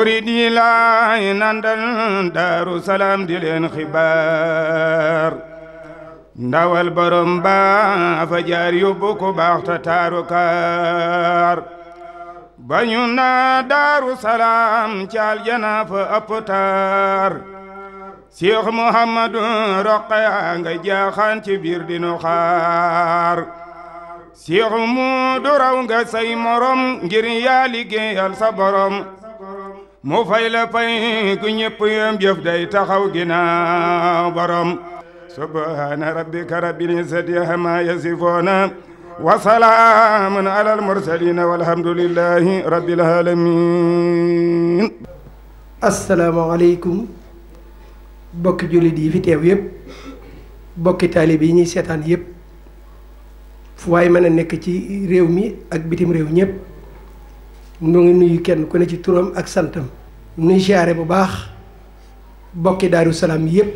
murid yi laay nandal Daaru Salaam di leen xibaar ndawal borom ba fa jaar yóbbu ko baax ta taaru kaar bañu naa Daaru Salaam ci aljana fa ëpp taar Cheikh Mouhamadou Rokhaya nga jaaxaan ci biir dinu xaar Cheikh Moodu raw nga say morom ngir yaa liggéeyal sa borom mu fay la fay ku ñëpp yam jëf day taxaw ginnaaw borom subhaana rabbika rabbil izzati ammaa yasifuuna wa salaamun alal mursaliin walhamdulillahi rabbil aalamiin. asalaamaaleykum bokki jullit yi fi teew yëpp bokki taalib yi ñuy seetaan yëpp fu waay mën a nekk ci réew mi ak bitim réew ñëpp nu ngi nuyu kenn ku ne ci turam ak santam nuy siyaare bu baax bokki Daaru Salaam yëpp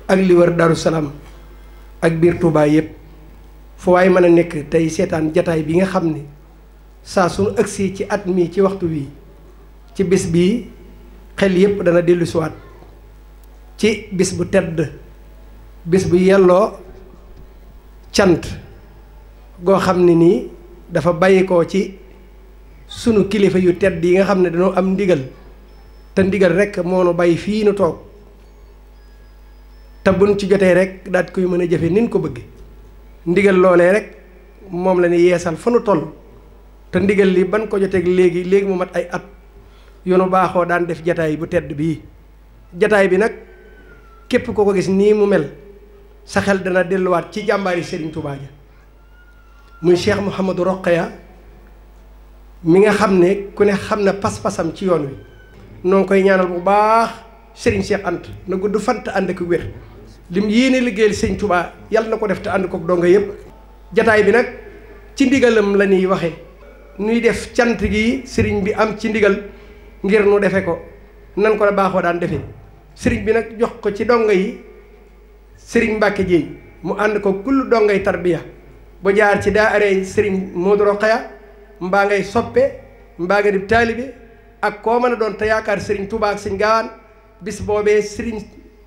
ak li wër Daaru Salaam ak biir Touba yëpp fu waay mën a nekk tey seetaan jataay bi nga xam ne saa suñu ëgsee ci at mi ci waxtu wi ci bis bii xel yëpp dana dellu siwaat ci bis bu tedd bis bu yelloo cant goo xam ne nii dafa bàyyikoo ci sunu kilifa yu tedd yi nga xam ne dañoo am ndigal te ndigal rek moo nu bàyyi fii nu toog te buñ ci jotee rek daat koy mën a jëfe nin ko bëgg ndigal loolee rek moom la ni yeesal fa nu toll te ndigal li ban ko joteeg léegi mu mat ay at yu nu baaxoo daan def jataay bu tedd bii jataay bi nag képp ko ko gis nii mu mel sa xel dana delluwaat ci jàmbaari Serigne Touba ja muy Cheikh Mouhamadou Rokhaya mi nga xam ne ku ne xam na pas-pasam ci yoon wi noo ngi koy ñaanal bu baax Serigne Cheikh Anta na gudd fan te ànd ak wér lim yéene liggéeyal Serigne Touba yàlla na ko def te ànd kook donga yépp jataay bi nag ci ndigalam la ñuy waxe nuy def cant gi Serigne bi am ci ndigal ngir nu defe ko nan ko la baaxoo daan defe Serigne bi nag jox ko ci donga yi Serigne Mbacke Dieye mu ànd ko kullu dongay tarbiya ba jaar ci daa arey Serigne Modou Rokhaya mbaa ngay soppe mbaa nga di taalibe ak koo mën a doon te yaakaar Serigne Touba ak Serigne Gaawaan bis boobee Serigne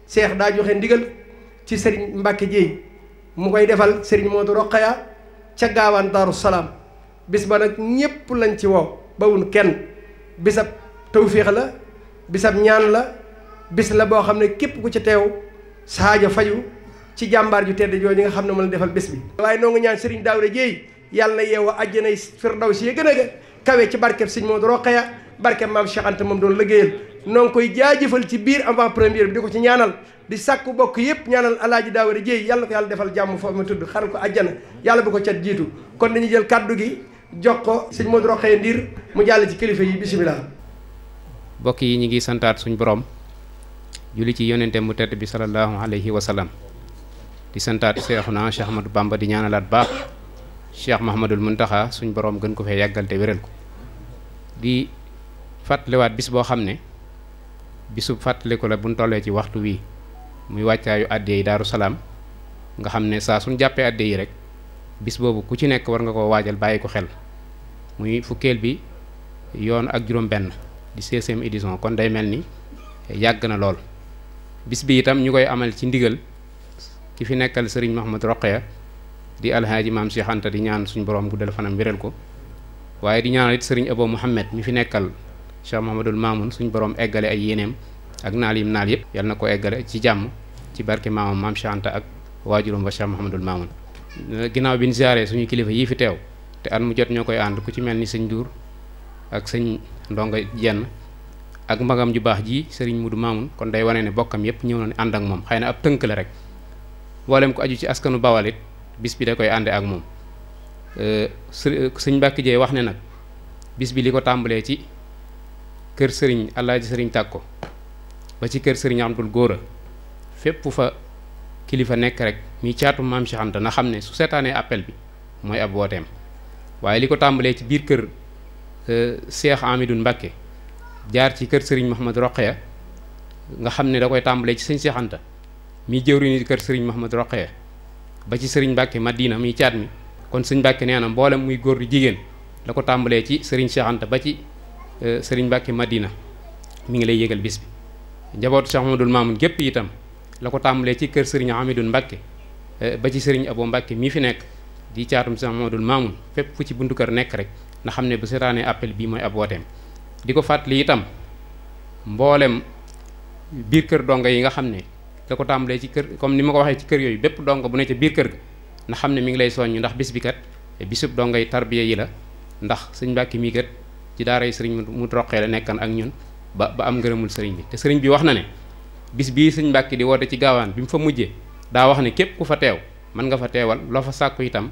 Cheikh daa joxe ndigal ci Serigne Mbacke Dieye mu koy defal Serigne Modou Rokhaya ca Gaawaan Daaru Salaam bis ba nag ñépp lañ ci woo bawun kenn bisab tawféex la bisab ñaan la bis la boo xam ne képp ku ci teew saajo faju ci jàmbaar ju tedd jooju nga xam ne mën la defal bés bi waaye noo ngi ñaan Serigne Daouda Dieye yàlla na yeewa àjjanay firdawsi yi gën a kawe ci barkeb Serigne Modou Rokhaya barkeb maam Cheikh Anta moom doon liggéeyal noo ngi koy jaajëfal ci biir avant première bi di ko ci ñaanal di sàkku bokk yëpp ñaanal alaaji Daouda Dieye yàlla na ko yàlla defal jàmm foofu ma tudd xaral ko àjjana yàlla bu ko cat jiitu kon dañuy jël kàddu gi jox ko Serigne Modou Rokhaya Ndir mu jàll ci kilifa yi bisimilah. bokk yi ñu ngi santaat suñ borom julli ci yonente mu tedd bi sallallahu alayhi wa sallam di santaat Seexuna Cheikh Ahmadou Bamba di ñaanalaat baax Cheikh Mahamadul Muntaxa suñ borom gën ko fee yàggal te wéral ko di fàttaliwaat bis boo xam ne bisu fàttaliku la buñ tollee ci waxtu wii muy wàccaayu àddee yi Daaru Salaam nga xam ne saa suñ jàppee àddee yi rek bis boobu ku ci nekk war nga koo waajal bàyyi ko xel muy fukkeel bi yoon ak juróom benn di 16e édition kon day mel ni yàgg na lool bis bi itam ñu koy amal ci ndigal ki fi nekkal Serigne Mouhamadou Rokhaya di alhaaji maam Cheikh Anta di ñaan suñu borom guddal fanam wéral ko waaye di ñaanal it Serigne Abo Mouhamed mi fi nekkal Cheikh Mouhamadoul Mamoun suñu borom eggale ay yéeneem ak naal yim naal yëpp yal na ko eggale ci jàmm ci barke maamam maam Cheikh Anta ak waajuram ba Cheikh Mouhamadoul Mamoun ginnaaw bi ñu ziaree suñu kilifa yii fi teew te at mu jot ñoo koy ànd ku ci mel ni sëñ Ndour ak sëñ Ndonga Jenn ak magam ju baax ji Serigne Moudou Mamoun kon day wane ne bokkam yëpp ñëw na ànd ak moom xëy na ab tënk la rek mboolem ko aju ci askanu Bawal it bis bi da koy ànde ak moom sëñ Mbacke Dieye wax ne nag bis bi li ko tàmbalee ci kër Serigne Alaaji Serigne Tàkko ba ci kër Serigne Abdul Góora fépp fa kilifa nekk rek muy caatu maam Cheikh Anta na xam ne su seetaanee appel bi mooy ab wooteem waaye li ko tàmbalee ci biir kër Cheikh Amidou Mbacke jaar ci kër Serigne Mouhamadou Rokhaya nga xam ne da koy tàmbalee ci sëñ Cheikh Anta mi jëwriñu kër Serigne Mouhamadou Rokhaya ba ci Serigne Mbacke Madina muy caat mi kon sëñ Mbacke nee na mboolem muy góor di jigéen la ko tàmbalee ci Serigne Cheikh Anta ba ci Serigne Mbacke Madina mi ngi lay yëgal bis bi. njabootu Cheikh Mouhamadoul Mamoun gépp itam la ko tàmbalee ci kër sëriñ Amidou Mbacke ba ci sëriñ Abo Mbacke mii fi nekk di caatum Cheikh Mouhamadoul Mamoun fépp fu ci buntu kër nekk rek na xam ne bu seetaanee appel bii mooy ab wooteem. di ko fàttali itam mboolem biir kër donga yi nga xam ne da ko tàmbalee ci kër comme ni ma ko waxee ci kër yooyu bépp donga bu ne ca biir kër ga na xam ne mi ngi lay soññ ndax bis bi kat bisub dongay tarbiya yi la ndax sëñ Mbàkke mii kat ci daara yi sëriñ mu roqee la nekkan ak ñun ba am ngërëmul sëriñ bi te sëriñ bi wax na ne bis bii sëñ Mbàkke di woote ci gaawaan bi mu fa mujjee daa wax ne képp ku fa teew mën nga fa teewal loo fa sàkku itam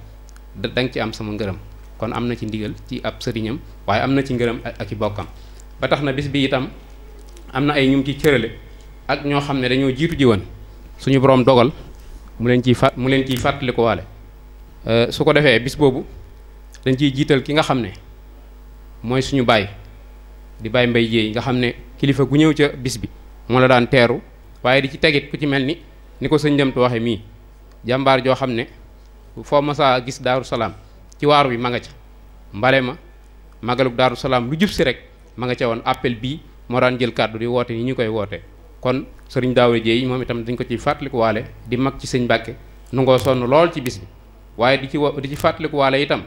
da nga ci am sama ngërëm kon am na ci ndigal ci ab sëriñam waaye am na ci ngërëm ak i bokkam ba tax na bis bi itam am na ay ñum ci cërale ak ñoo xam ne dañoo jiitu ji woon suñu borom dogal mu leen ciy fàttali ko waale su ko defee bis boobu dañ ciy jiital ki nga xam ne mooy suñu baay di baay mbay jéey nga xam ne kilifa gu ñëw ca bis bi moo la daan teeru waaye di ci tegit ku ci mel ni ko sëñ Demtu waxe mii jàmbaar joo xam ne foo masaa gis Daaru Salaam ci waaru bi ma nga ca mbale ma magaluk Daaru Salaam lu jub si rek ma nga ca woon appel bii moo daan jël kàddu di woote ni ñu koy woote kon sëriñ Daawda Jéey moom itam dañ ko ci fàttaliku waale di mag ci sëñ Mbàkke nu ngoo sonn lool ci bis bi waaye di ci fàttaliku waale itam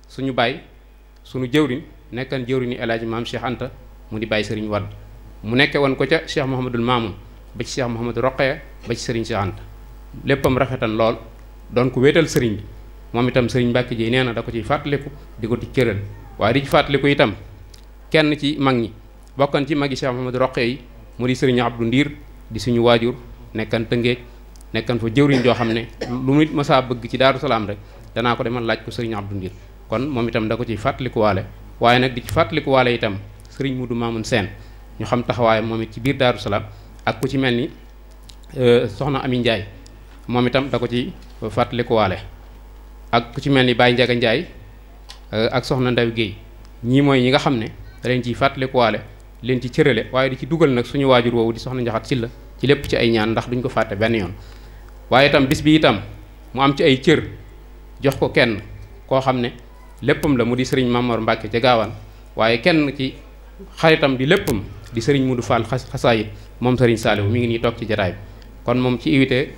suñu baay suñu jëwriñ nekkan jëwriñu El Hadji Maam Cheikh Anta mu di bàyyi sëriñ Wadd mu nekke woon ko ca Cheikh Mouhamadoul Mamoun ba ci Cheikh Mouhamadou Roqee ba ci sëriñ Cheikh Anta léppam rafetan lool doon ko wéetal sëriñ bi moom itam sëriñ Mbàkke Jéey nee na da ko ciy fàttaliku di ko ci cëral waaye di ci fàttaliku itam kenn ci mag ñi bokkan ci magi Cheikh Mouhamadou Roqee yi mu di sëriñ Abdou Ndiir di suñu waajur nekkan Tëngéej nekkan fa jëwriñ joo xam ne lu nit masaa bëgg ci Daaru Salaam rek danaa ko demal laaj ko sëriñ Abdou Ndiir kon moom itam da ko ciy fàttalikuwaale waaye nag di ci fàttalikuwaale itam sëriñ Mudu Maamun Seen ñu xam taxawaayam moom it ci biir Daaru Salaam ak ku ci mel ni soxna Ami Njaay moom itam da ko ci fàttalikuwaale ak ku ci mel ni Baye Njaga Njaay ak soxna Ndaw Géey ñii mooy ñi nga xam ne da leen ciy fàttalikuwaale leen ci cërale waaye di ci dugal nag suñu waajur woowu di soxna Njaxat Silla ci lépp ci ay ñaan ndax duñ ko fàtte benn yoon waaye itam bis bi itam mu am ci ay cër jox ko kenn koo xam ne léppam la mu di sëriñ Mamor Mbàkke ca gaawaan waaye kenn ci xaritam di léppam di sëriñ Mudu Fall xasaayit moom sëriñ Saaliwu mi ngi nii toog ci jataay bi kon moom ci invité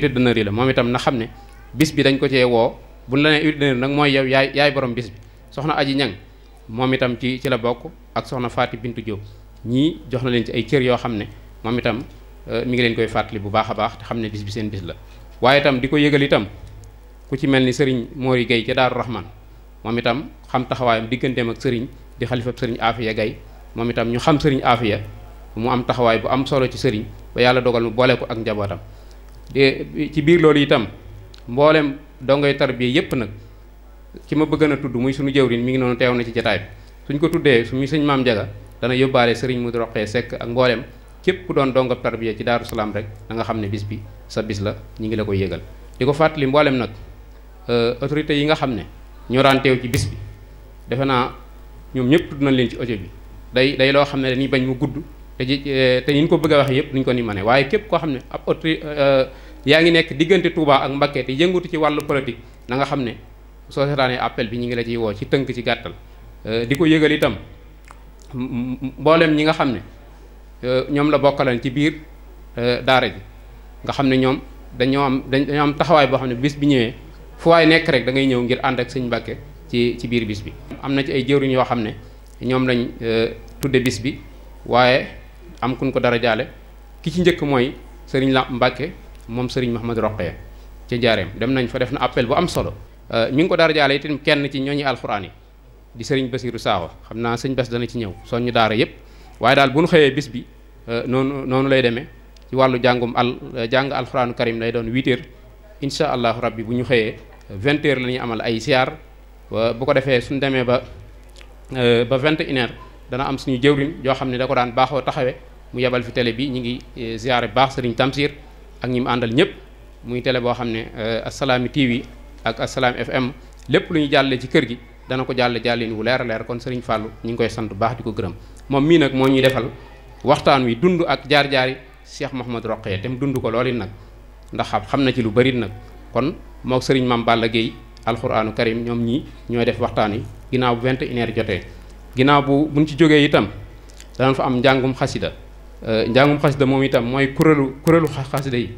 d'honneur yi la moom itam na xam ne bis bi dañ ko cee woo buñ la nee invité d'honneur nag mooy yow yaay borom bis bi soxna Aji Ñang moom itam ci la bokk ak soxna Faati Bintu Jóob ñii jox na leen ci ay cër yoo xam ne moom itam mi ngi leen koy fàttali bu baax a baax te xam ne bis bi seen bis la waaye itam di ko yëgal itam ku ci mel ni sëriñ Mori Gay ca Daaru Rahman moom itam xam taxawaayam digganteem ak sëriñ di xalifab sëriñ Afiya Gay moom itam ñu xam sëriñ Afiya mu am taxawaay bu am solo ci sëriñ ba yàlla dogal mu boole ko ak njabootam ci biir loolu itam mboolem dongay tarbiya yépp nag ki ma bëgg na tudd muy suñu jëwriñ mi ngi noonu teew na ci jataay bi suñ ko tuddee su muy sëñ Maam Jaga dana yóbbaale sëriñ Mudu Roqee Sekk ak mboolem képp ku doon dongab tarbiya ci Daaru Salaam rek da nga xam ne bis bi sa bis la ñu ngi la koy yëgal di ko fàttali mboolem nag autorité yi nga xam ne ñoo daan teew ci bis bi defe naa ñoom ñëpp tudd nañ leen ci audio bi day loo xam ne dañuy bañ mu gudd te ñu ko bëgg a wax yëpp duñ ko ni mane waaye képp koo xam ne ab autorité yaa ngi nekk diggante Touba ak Mbacké te yëngutu ci wàllu politique na nga xam ne soo seetaanee appel bi ñu ngi la ciy woo ci tënk ci gàttal di ko yëgal itam mboolem ñi nga xam ne ñoom la bokkalan ci biir daara ji nga xam ne ñoom dañoo am taxawaay boo xam ne bis bi ñëwee fu waay nekk rek da ngay ñëw ngir ànd ak sëñ Mbàkke ci biir bis bi am na ci ay jëwriñ yoo xam ne ñoom lañ tudde bis bi waaye am kuñ ko dara jaale ki ci njëkk mooy sëriñ la Mbàkke moom sëriñ Mahamadou Roqee ca Njaareem dem nañ fa def na appel bu am solo mi ngi ko dara jaale itam kenn ci ñooñu alxuraan yi di sëriñ Basiiru Saaxo xam naa sëñ Bas dana ci ñëw soññu daara yépp waaye daal bu ñu xëyee bis bi noonu lay demee ci wàllu jàng alxuraanu karim lay doon 8h incha allahu rabbi bu ñu xëyee 20h la ñuy amal ay siyaar bu ko defee suñu demee ba 21h dana am suñu jëwriñ yoo xam ne da ko daan baaxoo taxawee mu yebal fi télé bi ñu ngi ziyaare baax sëriñ Tamsir ak ñi mu àndal ñëpp muy télé boo xam ne Assalaamy TV ak Assalaamy FM lépp lu ñu jàllee ci kër gi dana ko jàlleen wu leer a leer kon sëriñ Fallou ñu ngi koy sant baax di ko gërëm moom mii nag moo ñuy defal waxtaan wi dund ak jaar-jaari Cheikh Mouhamadou Roqee te mu dund ko loolu nag ndax xam na ci lu bari nag kon mook sëriñ Mame Balla Gueye alxuraanu karim ñoom ñii ñooy def waxtaan wi ginnaaw bu 21h jotee ginnaaw buñ ci jógee itam danañ fa am njàngum xasida moom itam mooy kuréelu xasida yi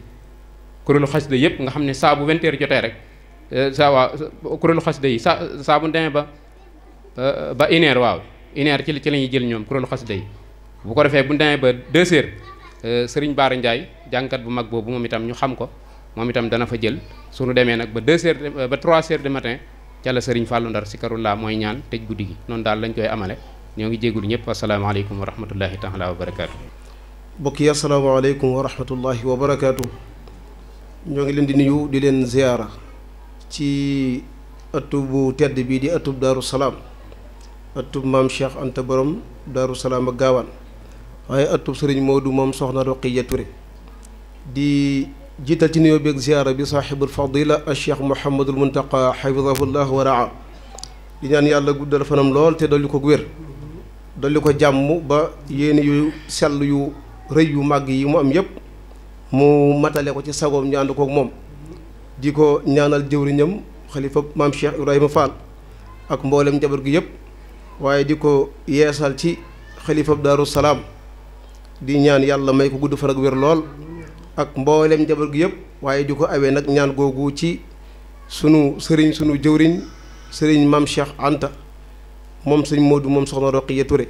kuréelu xasida yëpp nga xam ne saa bu 20 heures jotee rek kuréelu xasida yi saa bu demee ba 1 heure waaw 1 heure ci la ñuy jël ñoom kuréelu xasida yi bu ko defee bu demee ba 2 heures Serigne Bara Ndiaye jàngkat bu mag boobu moom itam ñu xam ko moom itam dana fa jël suñu demee nag ba 2 heures ba 3 heures du matin ca la Serigne Fallou Ndar Zikrullaah mooy ñaan tëj guddi gi noonu daal lañ koy amale ñoo ngi jégalu ñëpp asalaamaaleykum wa rahmatullahi taala wa barakaatu. mbokk yi asalaamaaleykum wa rahmatullahi wa barakaatu. ñoo ngi leen di nuyu di leen ziyaara ci ëttub bu tedd bii di ëttub Daaru Salaam ëttub maam Cheikh Anta Borom Daaru Salaam ak Gaawaan waaye ëttub Serigne Modou moom soxna Roqiya Touré di jiital ci nuyoo beeg ziyaara bi saaxibul fadila al Cheikh Mouhamadul Muntaqa xafidahullah wa raa di ñaan yàlla guddal fanam lool te dolli ko wér dolli ko jàmm ba yéen yu sell yu rëy yu màgg yi mu am yépp mu matale ko ci sagoom ñu ànd kook moom di ko ñaanal jëwriñam xalifa maam Cheikh Ibrahima Fall ak mboolem njaboot gi yëpp waaye di ko yeesal ci xalifa Daaru Salaam di ñaan yàlla may ko gudd fan ak wér lool ak mboolem njaboot gi yëpp waaye di ko awee nag ñaan googu ci sunu sëriñ sunu jëwriñ sëriñ maam Cheikh Anta moom sëñ Modou moom soxna Roqiya Touré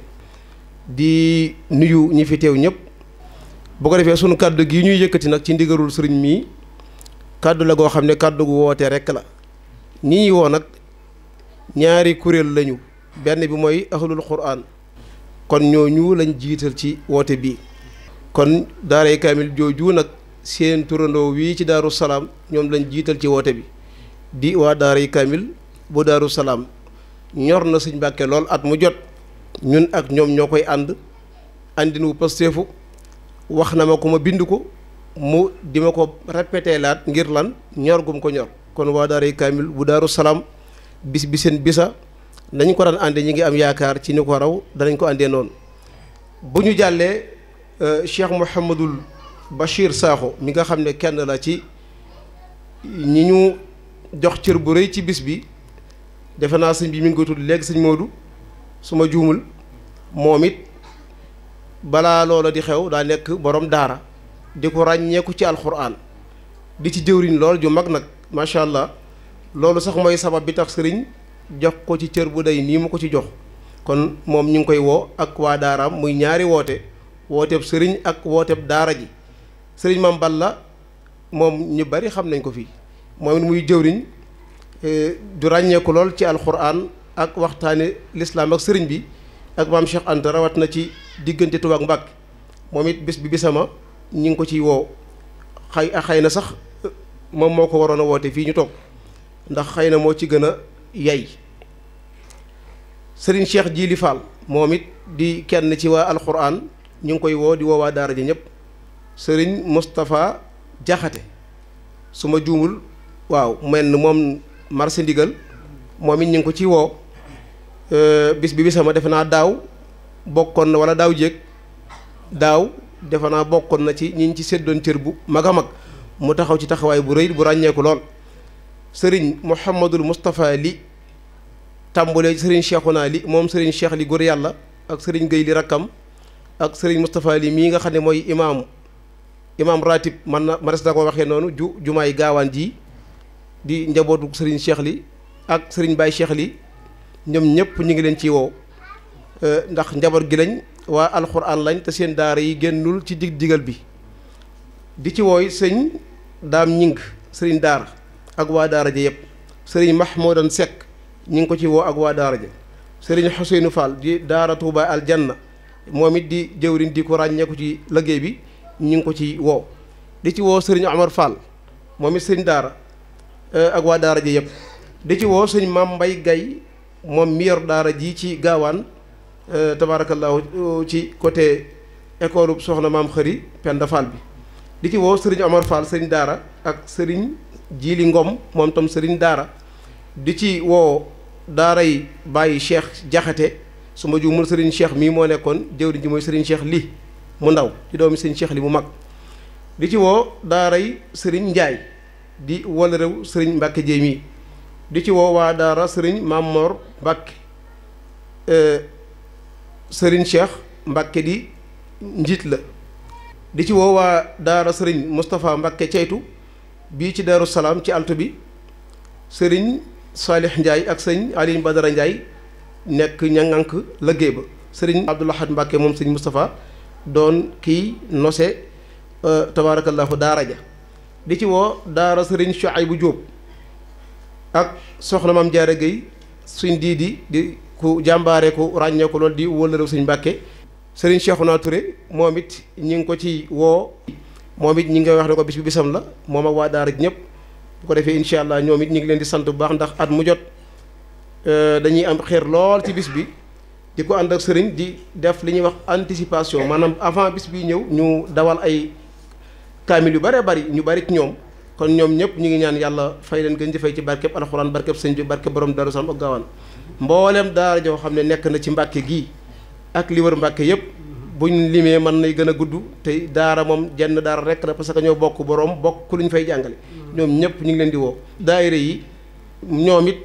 di nuyu ñi fi teew ñëpp. bu ko defee sunu kàddu gi ñuy yëkkati nag ci ndigalul sëriñ mii kàddu la goo xam ne kàddu gu woote rekk la ñi ñuy woo nag ñaari kuréel lañu benn bi mooy ahlul quraan kon ñooñu lañ jiital ci woote bii kon daaray kaamil jooju nag seen turandoo wii ci Daaru Salaam ñoom lañ jiital ci woote bi di waa daaray kaamil bu Daaru Salaam ñor na sëñ Mbàkke lool at mu jot ñun ak ñoom ñoo koy ànd àndin wu pasteefu wax na ma ko ma bind ko mu di ma ko répété laat ngir lan ñor gum ko ñor kon waa daaray kaamil bu Daaru Salaam bis bi seen bisa nañ ko daan àndee ñi ngi am yaakaar ci ni ko raw danañ ko àndee noonu bu ñu jàllee Cheikh Mouhamadul Bachir Sakho mi nga xam ne kenn la ci ñi ñu jox cër bu rëy ci bis bi defe naa sëñ bi mi ngi ko tudd léegi sëñ Modou su ma juumul moom it balaa loola di xew daa nekk borom daara di ko ràññeeku ci alxuraan di ci jëwriñ lool ju mag nag macha allah loolu sax mooy sabab bi tax sëriñ jox ko ci cër bu day nii mu ko ci jox kon moom ñu ngi koy woo ak waa daaraam muy ñaari wooteeb sëriñ ak wooteeb daara ji sëriñ Mame Balla moom ñu bari xam nañ ko fii moom it muy jëwriñ du ràññeeku lool ci alxuraan ak waxtaane lislaam ak sëriñ bi ak maam Cheikh Anta rawat na ci diggante Tuubaa ak Mbàkke moom it bis bi bisama ñu ngi ko ciy woo xëy na sax moom moo ko waroon a woote fii ñu toog ndax xëy na moo ci gën a yay sëriñ Cheikh Jili Fall moom it di kenn ci waa alxuraan ñu ngi koy woo di woo waa daara ji ñëpp sëriñ Moustapha Jaxate su ma juumul waaw mel ni moom marché ndigal moom it ñu ngi ko ci woo bis bi bisama defe naa daaw bokkoon na wala daaw jéeg daaw defe naa bokkoon na ci ñi ci seddoon cër bu mag a mag mu taxaw ci taxawaay bu rëy bu ràññeeku lool sëriñ Mouhamadul Moustapha li tàmbalee sëriñ Cheikhouna li moom sëriñ Cheikh li góor yàlla ak sëriñ Gueye li rakkam ak sëriñ Moustapha li mii nga xam ne mooy imaam ratib man na ma des na ko waxee noonu jumaay gaawaan ji di njabootu sëriñ Cheikh li ak sëriñ Baye Cheikh li ñoom ñëpp ñu ngi leen ci woo ndax njaboot gi lañ waa alxuraan lañ te seen daara yi génnul ci digal bi di ci wooy sëñ daam ñing sëriñ daara ak waa daara ja yëpp sëriñ Mahmoudan Seck ñi ngi ko ci woo ak waa daara ja sëriñ Xuseynu Fall di daara Touba aljanna moom it di jëwriñ di ko ràññeeku ci liggéey bi ñi ngi ko ci woo di ci woo sëriñ Omar Fall moom it sëriñ daara ak waa daara ja yëpp di ci woo sëñ Maam Mbay Gay moom mi yor daara ji ci gaawaan tabaarakallaahu ci côté école soxna maam xëri Penda Fall bi di ci woo sëriñ Omar Fall sëriñ daara ak sëriñ Jili Ngom moom tam sëriñ daara di ci woo daara yi bàyyi Cheikh Jaxate su ma juumul sëriñ Cheikh mii moo nekkoon jëwriñ ji mooy sëriñ Cheikh li mu ndaw di doomi sëriñ Cheikh li mu mag di ci woo daara yi sëriñ Njaay di wala réew sëriñ Mbàkke Jéey mii di ci woo waa daara sëriñ Maam Mor Mbàkke sëriñ Cheikh Mbàkke di njiit la. di ci woo waa daara sëriñ Moustapha Mbàkke ceytu bii ci Daaru Salaam ci altu bi sëriñ Salih Ndiaye ak sëñ Aliou Badara Ndiaye nekk ña-ŋànk liggéey ba sëriñ Abdou Lahad Mbàkke moom sëñ Moustapha doon kii nose tabaarakallaahu daara ja. di ci woo daara sëriñ Chouaïbou Diop ak soxna Maam Jaara Gueye suñ di ku jàmbaare ku ràññee ko loolu di wóllërew suñ Mbàkke sëriñ Cheikhouna Touré moom it ñi ngi ko ci woo moom it ñi ngi koy wax ne ko bis bi bisam la moom ak waa daara ji ñëpp bu ko defee incha allah ñoom it ñu ngi leen di sant bu baax ndax at mu jot dañuy am xeer lool ci bis bi di ko ànd ak sëriñ di def li ñuy wax anticipation maanaam avant bis bi ñëw ñu dawal ay kaamil yu bëree bëri ñu bëri ci ñoom kon ñoom ñëpp ñu ngi ñaan yàlla fay leen gën jëfee ci barkeb alxuraan barkeb sëñ bi barkeb borom Daaru Salaam ak gaawaan mboolem daara joo xam ne nekk na ci Mbàkke gii ak li wër Mbàkke yëpp buñ limee mën nay gën a gudd te daara moom jenn daara rek la parce que ñoo bokk borom bokk lu ñu fay jàngale ñoom ñëpp ñu ngi leen di woo daayira yi ñoom it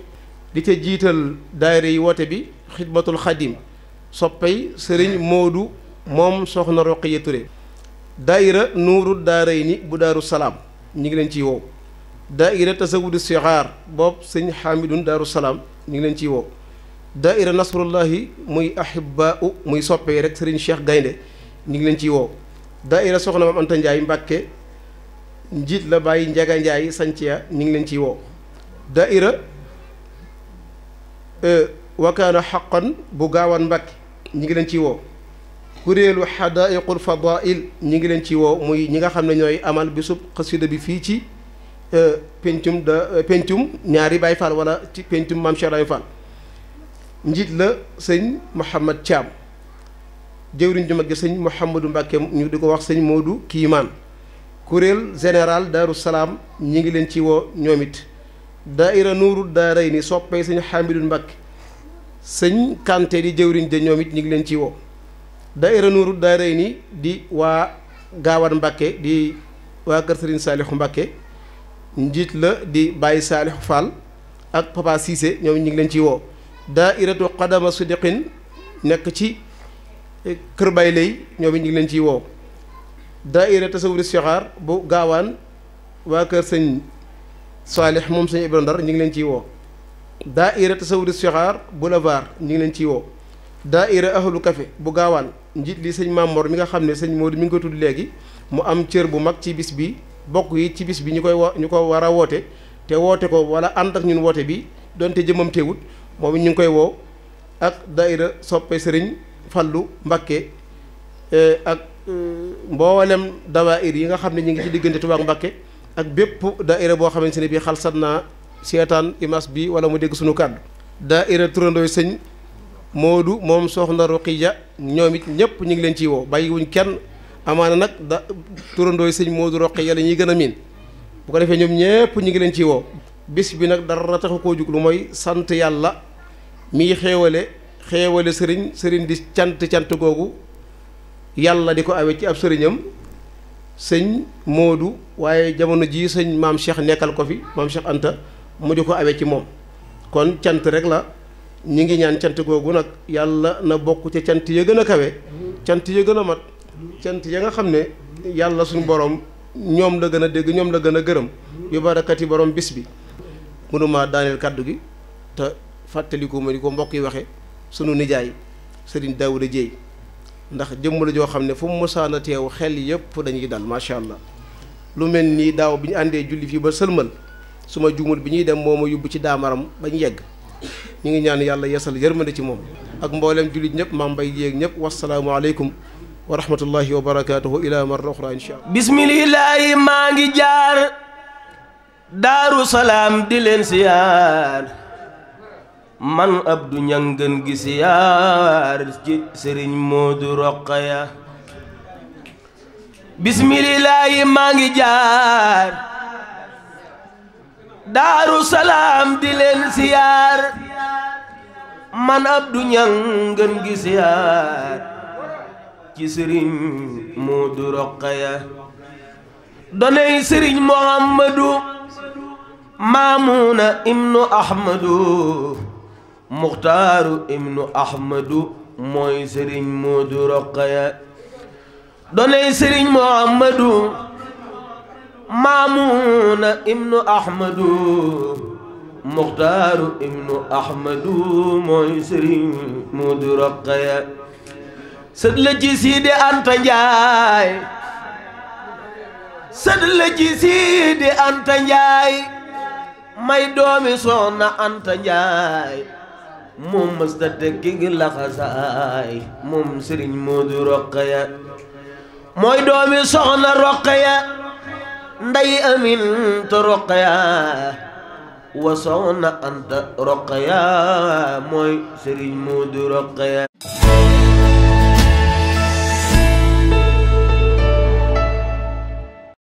di ca jiital daayira yi woote bi xidmatul xadim soppay sëriñ Moodu moom soxna Roqiya Touré daayira nuuru daaray ni bu Daaru Salaam ñu ngi leen ciy woo daayira tasawudu sixaar boobu sëñ Xaamidun Daaru Salaam ñu ngi leen ciy woo daaira nasrullahi muy ahibaau muy soppee rek sëriñ Cheikh Gaynde ñu ngi leen ciy woo daaira soxna Maam Anta Ndiaye Mbàkke njiit la Baye Njaga Ndiaye Sanciya ñu ngi leen ciy woo daaira wakaana xaqan bu gaawaan Mbàkke ñu ngi leen ciy woo kuréelu xadaaiqul fadail ñi ngi leen ci woo muy ñi nga xam ne ñooy amal bisub xasida bi fii ci pencum ñaari Baay Faal wala ci pencum Maam Cheikh Ibrahima Fall njiit la sëñ Mouhamad Thiam jëwriñ ju mag gi sëñ Mouhamadou Mbàkke ñu di ko wax sëñ Modou Kiimaan kuréel général Daaru Salaam ñi ngi leen ci woo ñoom it daaira nuuru daaray ni soppee sëñ Hamidou Mbàkke sëñ Kanté di jëwriñ de ñoom it ñi ngi leen ci woo daaira nuuru daaray ni di waa Gaawaan Mbàkke di waa kër Sëriñ Saalixu Mbàkke njiit la di Baye Saalixu Fall ak Papa Cissé ñoom ñi ngi leen ci woo daairatu Qadama Sidiqin nekk ci kër Baye Lay ñoom it ñu ngi leen ciy woo daaira tasawuri sixaar bu gaawaan waa kër sëñ Saalix moom sëñ Ibra Ndar ñu ngi leen ciy woo daaira tasawuri sixaar boulevard ñu ngi leen ciy woo daaira ahlu café bu gaawaan njiit li sëñ Mamor mi nga xam ne sëñ Modou mi ngi ko tudd léegi mu am cër bu mag ci bis bi bokk yi ci bis bi ñu ko war a woote te woote ko wala ànd ak ñun woote bi donte jëmam teewut moom it ñu ngi koy woo ak daaira soppe sëriñ Fallu Mbakke ak mboolem dawaayir yi nga xam ne ñu ngi ci diggante Tuubaa ak Mbakke ak bépp daaira boo xamante ne bii xalsat naa seetaan image bi wala mu dégg suñu kàddu daaira turandooy sëñ Moodu moom soxna Roqiya ñoom it ñëpp ñu ngi leen ciy woo bàyyiwuñ kenn amaana nag turandooy sëñ Moodu Roqiya la ñuy gën a miin bu ko defee ñoom ñëpp ñu ngi leen ciy woo bis bi nag dara taxu koo jug lu mooy sant yàlla miy xeewale sëriñ di cant googu yàlla di ko awee ci ab sëriñam sëñ Moodu waaye jamono jii sëñ maam Cheikh nekkal ko fi maam Cheikh Anta mu di ko awee ci moom kon cant rek la ñu ngi ñaan cant googu nag yàlla na bokk ca cant ya gën a kawe cant ya gën a mat cant ya nga xam ne yàlla suñu borom ñoom la gën a dégg ñoom la gën a gërëm yu barakati borom bis bi mënuma daaneel kàddu gi te fàttaliku ma di ko mbokk yi waxe sunu nijaay Serigne Daouda Dieye ndax jëmm la joo xam ne fu mu mosaana teew xel yëpp dañuy dal macha allah lu mel nii daaw bi ñu àndee julli fii ba sëlmal su ma juumul bi ñuy dem moo ma yóbbu ci daamaram ba ñu yegg ñu ngi ñaan yàlla yeesal yërmande ci moom ak mboolem jullit ñëpp maam mbay yéeg ñëpp wasalaamu aleykum wa rahmatullahi wa barakaatuhu ila marra uxra insha allah bismillahi maa ngi jaar Daaru Salaam di leen siyaar man Abdou Niang gën gi siyaar ci Sëriñ Moodu Roqaya bismillahi maa ngi jaar Daaru Salaam di leen siyaar man Abdou Niang gën gi siyaar ci Sëriñ Moodu Roqaya donay Sëriñ Muhammadu Maamuna ibnu Ahmadu Muxtaaru ibnu Ahmadu mooy sëriñ Moodu Roqaya doonay sëriñ Muhammadu Maamuna ibnu Ahmadu Muxtaaru ibnu Ahmadu mooy sëriñ Moodu Roqaya sët la ci Sidi Anta Njaay sët la ci Sidi Anta Njaay may doomi Soxna Anta Njaay moom mësta tekki gi laxasaay moom sëriñ Moodu Roqaya mooy doomi Soxna Roqaya nday Aminta Roqaya wa Soxna Anta Roqaya mooy sëriñ Moodu Roqaya